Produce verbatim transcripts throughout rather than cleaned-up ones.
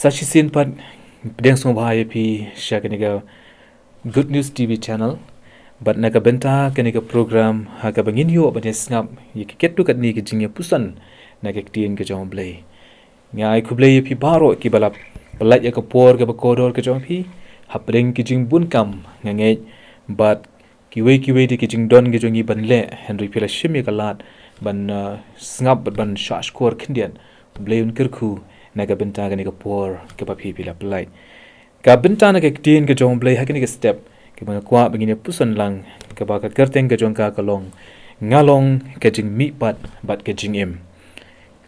Sa shisien pat, pdiang sngewbha ïa phi sha kane ka Good News T V channel. Bad na ka bynta kane ka program ha kaba ngin ïoh ban ïa sngap ïa ka katto katne ka jingïapuson na ka ktien ka jong U Blei. Nga ai khublei ïa phi baroh kiba la pynlait ïa ka por kaba kordor ka jong phi hapdeng ki jingbun kam, nga ngeit. Bad kiwei kiwei de ki jingdon ki jong ngi ban leh, hynrei phi la shim ïa ka lad ban, uh, sngap bad ban shahshkor khyndiat. U Blei un kyrkhu na ka bynta kane ka por kaba phi phi la pynlait. Ka bynta na ka ktien ka jong U Blei ha kane ka step kaba nga kwah ba ngin ïapuson lang, kaba ka kyrteng ka jong ka ka long, Nga long ka jingmihpat bad ka jingim.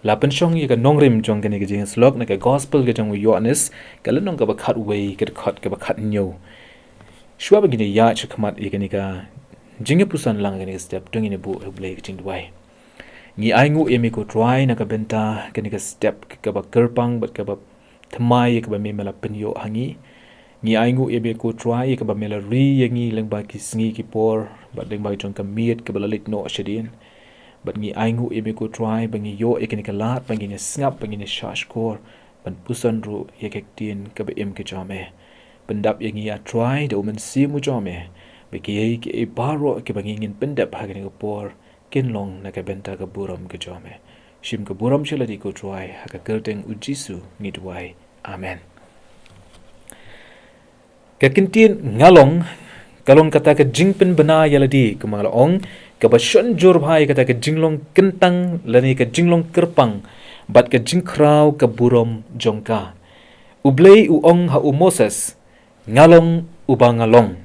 La pynshong ïa ka nongrim jong kane ka jingïasyllok na ka Gospel ka jong u Ïoannis, ka lynnong kaba khatwei, ka dkhot kaba khathynñiew. Shuwa ba ngin ïa ïaid shakhmat ïa kane ka jingïapuson lang ha kane ka step, to ngin ïa buh ha U Blei ka jingduwai. Ngi ainguh ïa me ko Trai na ka bynta kane ka step kaba kyrpang bad kaba thymmai ïa kaba me me la pynïoh ha ngi. Ngi ainguh ïa me ko Trai ïa kaba me la ri ïa ngi lyngba ki sngi ki por bad lyngba jong ka miet kaba la leit noh shadien. Bad ngi ainguh ïa me ko Trai ba ngi ïoh ïa kane ka lad ba ngin ïa sngap, ba ngin ïa shahshkor, ban puson ruh ïa ka ktien kaba im ka jong me. Pyndap ïa ngi A Trai da U Mynsiem u jong me, ba kiei kiei baroh kiba ngi ngin pyndep ha kane ka por kin long na ka bynta ka burom ka jong me. Shim ka burom sha lade ko Trai, ha ka kyrteng U Jisu ngi duwai. Amen. Ka kyntien Nga long ka long kata ka jingpynbna ïa lade, kumba nga la ong, kaba shon jur bha ïa kata ka jinglong kyntang lane ka jinglong kyrpang bad ka jingkhraw ka burom jong ka. U Blei u ong ha u Moses, Nga long uba nga long.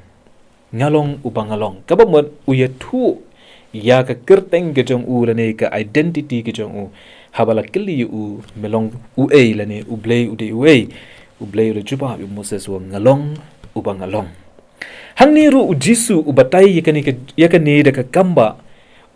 Nga long uba nga long. Kaba mut u ïathuh ïa ka kyrteng ka jong u lane ka identity ka jong u. Haba la kylli ïa u, me long uei lane U Blei u dei uei. U Blei u la jubab ïa u Moses u ong, Nga long uba nga long. Hangne ruh U Jisu u batai ïa kane ka, ïa kane da ka kam ba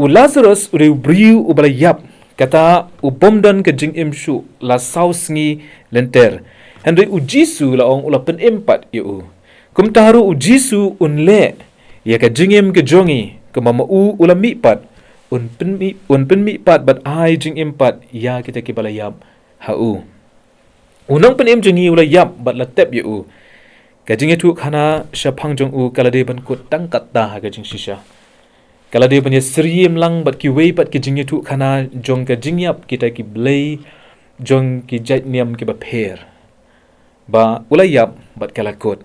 u Lazarus u dei u briew uba la ïap, kata u bym don ka jingim shuh la saw sngi lynter. Hynrei U Jisu la ong u la pynim pat ïa u. Kumta ruh U Jisu un leh ïa ka jingim ka jong ngi, kumba ma u u la mih pat, un pynmih, un pynmih pat bad ai jingim pat ïa kita kiba la ïap ha u. U nongpynim jong ngi u la ïap bad la tep ïa u. Ka jingïathuhkhana shaphang jong u ka la dei ban kut tang katta ha ka jingshisha. Ka la dei ban ïasyriem lang bad kiwei pat ki jingïathuhkhana jong ka jingïap kita ki blei jong ki jait niam kiba pher. Ba u la ïap bad ka la kut.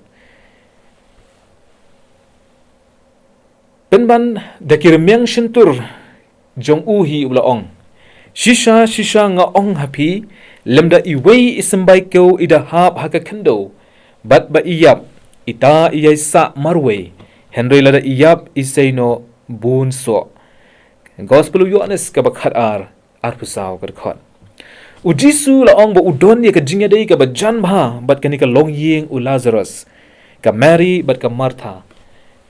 Pynban da ki rmiang shyntur jong u hi u la ong, Shisha shisha nga ong ha phi, lymda iwei i symbai kew i da hap ha ka khyndew bad ba i ïap, ita i ïai sah marwei, hynrei lada i ïap i sei noh bun soh. Gospel u Ïoannis kaba khatar, arphew saw ka dkhot. U Jisu la ong ba u don ïa ka jingïadei kaba jan bha bad kane ka longïing u Lazarus, ka Mary bad ka Martha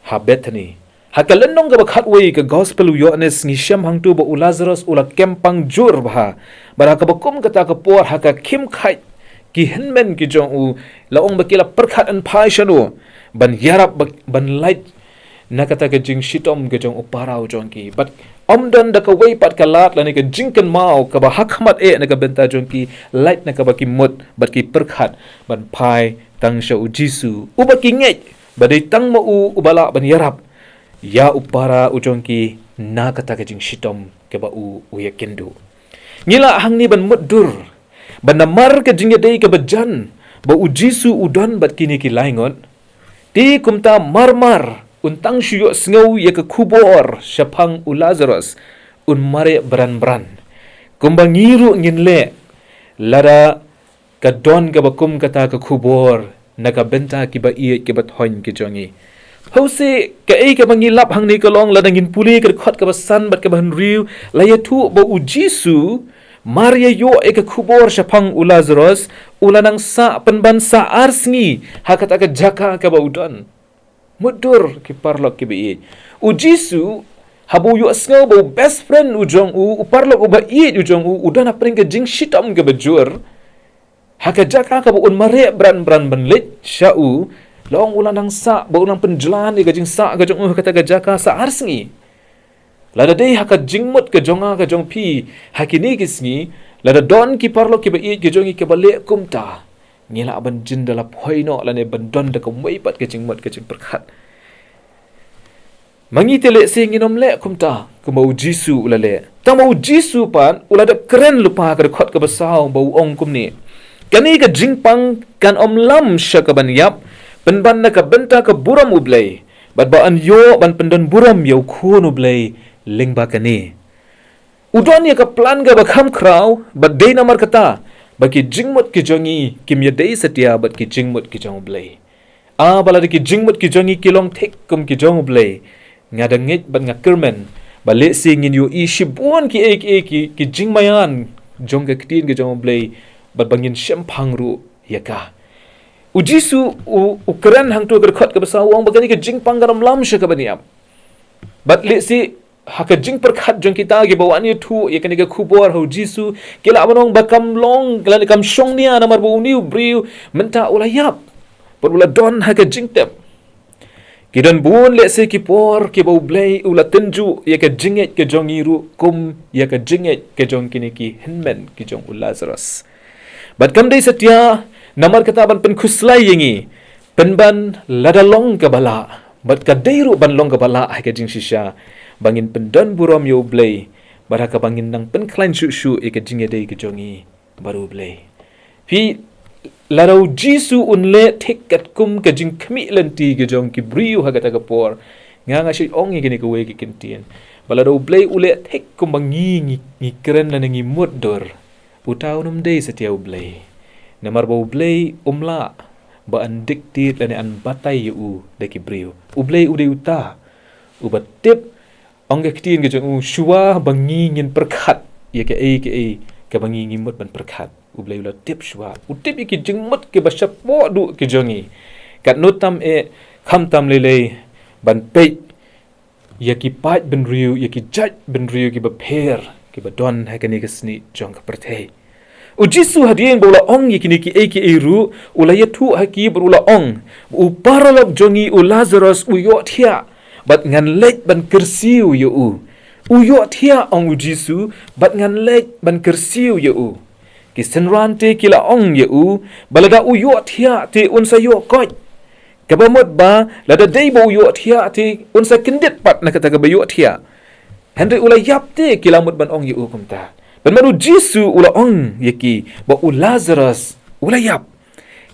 ha Bethany. Ha ka lynnong kaba khatwei ka Gospel u Ïoannis ngi shem hangto ba u Lazarus u la kem pang jur bha. Bad ha kaba kum kata ka por ha ka khim khait ki hynmen ki jong u, la ong ba ki la pyrkhat yn phai shano ban ïarap ba, ban lait na kata ka jingshitom ka jong u para u jong ki. Bad ym don da kawei pat ka lad lane ka jingkynmaw kaba ha khmat eh na ka bynta jong ki, lait na kaba ki mut bad ki pyrkhat ban phai tang sha u Jisu, uba ki ngeit ba dei tang ma u uba lah ban ïarap ïa u para u jong ki na kata ka jingshitom kaba u u ïakynduh. Ngi lah hangne ban mutdur ba namar ka jingïadei kaba jan ba u Jisu u don bad kine ki laingut, te kumta marmar un tang shu ïohsngew ïa ka khubor shaphang u Lazarus, un mareh bran bran. Kumba ngi ruh ngin leh lada ka don kaba kum kata ka khubor na ka bynta kiba ïeit kiba thoiñ ki jong ngi. Hooid, kaei kaba ngi lap hangne ka long, lada ngin pule ka dkhot kaba san bad kaba hynriew, la ïathuh ba u Jisu mar ïa ïoh ïa ka khubor shaphang u Lazarus, u la nang sah pynban sah ar sngi ha kata ka jaka kaba u don. Mutdur ki paralok kiba ïeit. U Jisu, haba u ïohsngew ba u best friend u jong u, u paralok uba ïeit u jong u, u don hapdeng ka jingshitom kaba jur, ha ka jaka kaba un mareh bran bran ban leit sha u, la ong u la nang sah, ba u nang pynjlan ïa ka jingsah ka jong u ha kata ka jaka sah ar sngi. Lada dei ha ka jingmut ka jong nga ka jong phi ha kine ki sngi, lada don ki paralok kiba ïeit ki jong ngi kiba leh kumta, Ngi lah ban jin da la poi noh lane ban don da ka mei pat ka jingmut ka jingpyrkhat. Ma ngi te lehse ngin ym leh kumta, kumba u Jisu u la leh. Tang ba u Jisu pat, u la dep kren lypa ka dkhot kaba saw ba u ong kumne. Kane ka jingpang kan ym lam sha kaban ïap, pynban na ka bynta ka burom U Blei. Bad ba yn ïoh ban pyndon burom ïa u Khun U Blei lyngba kane. U don ïa ka plan kaba kham khraw, bad dei namar kata, ba ki jingmut ki jong ngi, kim ïadei satia bad ki jingmut ki jong U Blei. Ah, ba lada ki jingmut ki jong ngi ki long thik kum ki jong U Blei. Nga da ngeit bad nga kyrmen. Ba lehse ngin ïohi shibun ki ei ki ei ki, ki jingmaïan jong ka ktien ka jong U Blei. Bad ba ngin shemphang ruh ïa ka. U Jisu u, u kren hangto ka dkhot kaba saw u ong ba kane ka jingpang kan ym lam sha kaban ïap. Bad lehse ha ka jingpyrkhat jong kita kiba wan ïathuh ïa kane ka khubor ha u Jisu, ki lah ban ong ba kam long, lane kam shong nia namar ba une u briew mynta u la ïap. Bad u la don ha ka jingtep. Ki don bun lehse ki por kiba U Blei u la tynjuh ïa ka jingngeit ka jong ngi ruh kum ïa ka jingngeit ka jong kine ki hynmen ki jong u Lazarus. Bad kam dei satia, namar kata ban pynkhuslai ïa ngi, pynban lada long kaba lah, bad ka dei ruh ban long kaba lah ha ka jingshisha, ba ngin pyndon burom ïa U Blei, bad ha kaba ngin nang pynkhlaiñ shuh shuh ïa ka jingïadei ka jong ngi bad U Blei. Phi, lada u Jisu un leh thik katkum ka jingkhmih lynti ka jong ki briew ha kata ka por, nga nga shu ong ïa kane kawei ka kyntien. Ba lada U Blei u leh thik kumba ngi, ngi, ngi kren lane ngi mutdur. Uta un ym dei satia U Blei. Namar ba U Blei um lah ba yn dictate lane yn batai ïa u da ki briew. U Blei u dei uta uba tip, ong ka ktien ka jong u, shuwa ba ngi ngin pyrkhat ïa kaei kaei kaba ngi ngi mut ban pyrkhat. U Blei u la tip shuwa. U tip ïa ki jingmut kiba shapoh duh ki jong ngi. Katno tam eh, khamtam lei lei ban peit ïa ki paid bynriew, ïa ki jait bynriew kiba pher, kiba don ha kane ka snieh jong ka pyrthei. U Jisu hadien ba u la ong ïa kine kiei kiei ruh, u la ïathuh ha ki bad u la ong, u paralok jong ngi u Lazarus u ïohthiah, bad ngan leit ban kyrsiew ïa u. U ïohthiah, ong u Jisu, bad ngan leit ban kyrsiew ïa u. Ki synran te ki la ong ïa u, ba lada u ïohthiah te un sa ïoh koit. Kaba mut ba, lada dei ba u ïohthiah te un sa kyndit pat na kata kaba ïohthiah. Hynrei u la ïap te ki la mut ban ong ïa u kumta. Pynban u Jisu u la ong ïa ki ba u Lazarus u la ïap.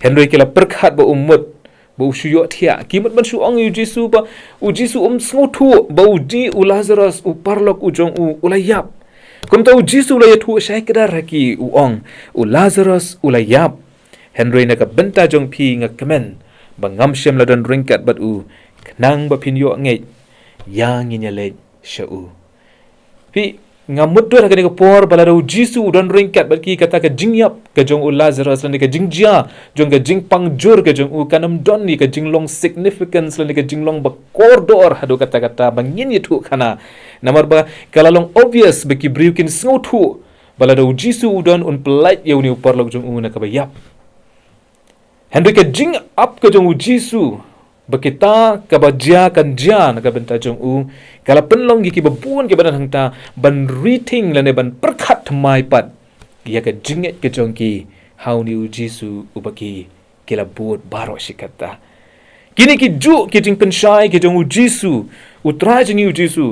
Hynrei ki la pyrkhat ba u mut ba u shu ïohthiah. Ki mut ban shu ong ïa u Jisu ba u Jisu um sngewthuh ba u dei u Lazarus u paralok u jong u u la ïap. Kumta u Jisu u la ïathuh shai kdar ha ki u ong, u Lazarus u la ïap. Hynrei na ka bynta jong phi nga kmen ba ngam shym la don ryngkat bad u, khnang ba phin ïoh ngeit, ïa ngin ïa leit sha u. Phi, nga mutdur ha kane ka por ba lada u Jisu u don ryngkat bad ki, kata ka jingïap ka jong u Lazarus lane ka jingjia jong ka jingpang jur ka jong u kan ym don ïa ka jinglong significance lane ka jinglong ba kordor haduh katta katta ba ngin ïathuh khana. Namar ba ka la long obvious ba ki briew kin sngewthuh ba lada u Jisu u don un pyllait ïa une u paralok jong u na kaba ïap. Hynrei ka jingap ka jong u Jisu ba kita kaba jia kan jia na ka bynta jong u, ka la pynlong ïa kiba bun kiba don hangta ban rethink lane ban pyrkhat thymmai pat ïa ka jingngeit ka jong ki ha une u Jisu uba ki ki la bud baroh shi katta. Kine ki juh ki jingpynshai ki jong u Jisu, u Trai jong ngi u Jisu,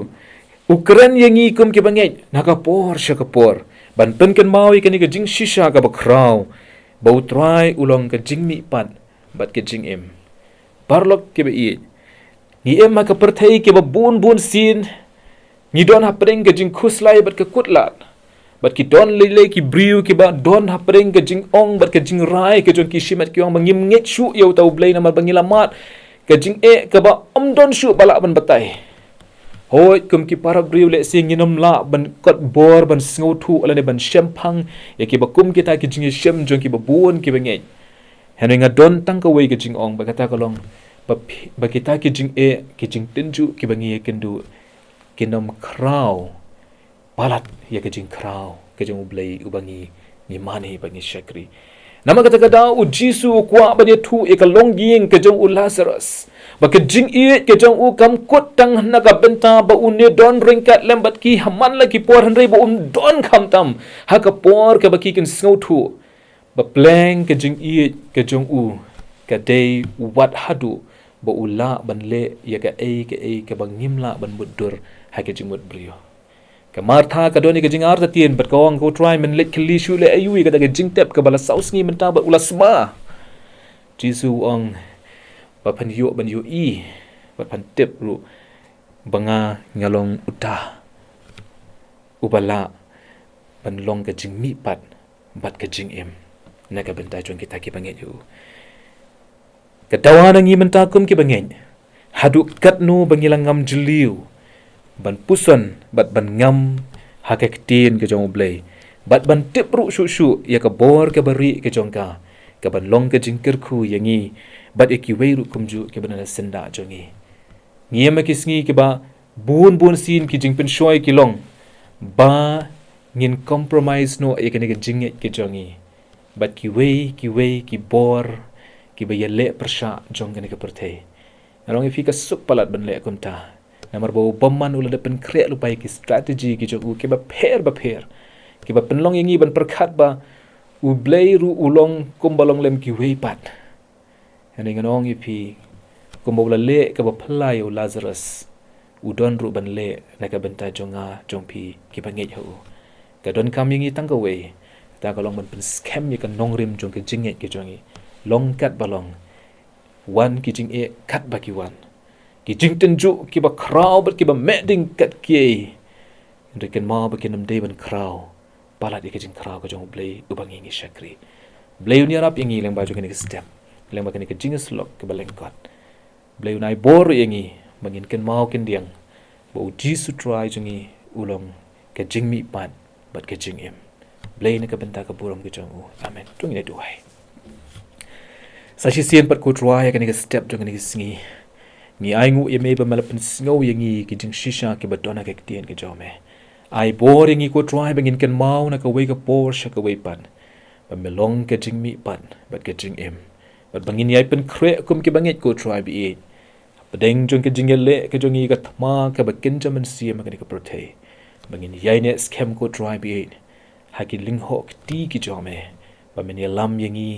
u kren ïa ngi kum kiba ngeit na ka por sha ka por ban pynkynmaw ïa kane ka jingshisha kaba khraw, ba u Trai u long ka jingmihpat bad ka jingim. Paralok kiba ïeit, ngi im ha ka pyrthei kiba bun bun sien, ngi don hapdeng ka jingkhuslai bad ka kutlad. Bad ki don lei lei ki briew kiba don hapdeng ka jingong bad ka jingrai ka jong ki shimet, ki ong ba ngim ngeit shuh ïa uta u Blei namar ba ngi la mad ka jingeh kaba ym don shuh ba lah ban batai. Hooid, kum ki para briew lehse ngin ym lah ban kot bor ban sngewthuh lane ban shemphang ïa kiba kum kita ki jingïashem jong kiba bun kiba ngeit. Hynrei nga don tang kawei ka jingong ba kata ka long ba phi-, ba kita ki jingeh, ki jingtynjuh kiba ngi ïakynduh kin ym khraw palat ïa ka jingkhraw ka jong u Blei uba ngi, ngi mane ba ngi shakri. Namar kata ka daw u Jisu u kwah ban ïathuh ïa ka longïing ka jong u Lazarus ba ka jingïeit ka jong u kam kut tang na ka bynta ba une don ryngkat lem bad ki ha man la ki por, hynrei ba un don khamtam ha ka por kaba ki kin sngewthuh Ba pleng ka jingïeit ka jong u ka dei u wad haduh ba u lah ban leh ïa kaei kaei kaba ngim lah ban mutdur ha ka jingmut briew. Ka Martha ka don ïa ka jingartatien bad ka ong, "Ko Trai, men leit khlieh shuh leh aïu ïa kata ka jingtep kaba la saw sngi mynta bad u la sma?" Jisu u ong, "Ba phan ïoh ban ïohi bad phan tip ruh ba nga nga long uta uba lah ban long ka jingmihpat bad ka jingim na ka bynta jong kita kiba ngeit ïa u." Ka dawa na ngi mynta kum kiba ngeit, haduh katno ba ngi la ngam jylliew ban puson bad ban ngam ha ka ktien ka jong U Blei bad ban tip ruh shuh shuh ïa ka bor kaba rieh ka jong ka, kaban long ka jingkyrkhu ïa ngi bad ïa kiwei ruh kumjuh kiba na syndah jong ngi. Ngi ïa ma ki sngi kiba bun bun sien ki jingpynshoi ki long ba ngin compromise noh ïa kane ka jingngeit ka jong ngi bad kiwei kiwei ki bor kiba ïaleh pyrshah jong kane ka pyrthei. Nga ong ïa phi, ka suk palat ban leh kumta, namar ba u bymman u la dep pynkhreh lypa ïa ki strategy ki jong u kiba pher ba pher, kiba pynlong ïa ngi ban pyrkhat ba U Blei ruh u long kumba long lem kiwei pat. Hynrei ngan ong ïa phi, kumba u la leh kaba phylla ïa u Lazarus, u don ruh ban leh na ka bynta jong nga jong phi kiba ngeit ha u. Ka donkam ïa ngi tang kawei, kata ka long ban pynskhem ïa ka nongrim jong ka jingngeit ka jong ngi. Long katba long, wan ki jingeh katba ki wan, ki jingtynjuh kiba khraw bad kiba meh ding kat kiei, hynrei kynmaw ba kin ym dei ban khraw palat ïa ka jingkhraw ka jong U Blei uba ngi ngi shakri. Blei un ïarap ïa ngi lyngba jong kane ka step, lyngba kane ka jingïasyllok kaba lyngkot. Blei un ai bor ïa ngi ba ngin kynmaw kyndiang ba U Jisu Trai jong ngi u long ka jingmihpat bad ka jingim. Blei na ka bynta ka burom ka jong u. Amen. To ngin ïa duwai. Sa shisien pat, Ko Trai, ha kane ka step jong kane ka sngi, ngi ainguh ïa me ba me la pynsngew ïa ngi ki jingshisha kiba don ha ka ktien ka jong me. Ai bor ïa ngi, Ko Trai, ba ngin kynmaw na kawei ka por sha kawei pat ba me long ka jingmihpat bad ka jingim, bad ba ngin ïai pynkhreh kum kiba ngeit, Ko Trai baieit, hapdeng jong ka jingïaleh ka jong ngi, ka thma kaba kynja mynsiem ha kane ka pyrthei, ba ngin ïai neh skhem, Ko Trai baieit, ha ki lyngkhuh kti ki jong me, ba men ïalam ïa ngi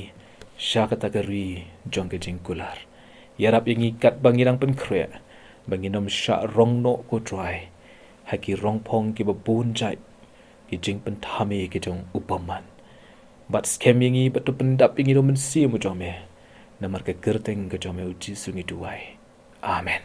sha kata ka ri jong ka jingkular. Ïarap ïa ngi katba ngi dang pynkhreh, ba ngin ym shah rong noh, Ko Trai, ha ki rongphong kiba bun jait, ki jingpynthame ki jong u bymman. Bad skhem ïa ngi bad to pyndap ïa ngi da u Mynsiem u jong me. Namar ka kyrteng ka jong me, U Jisu, ngi duwai. Amen.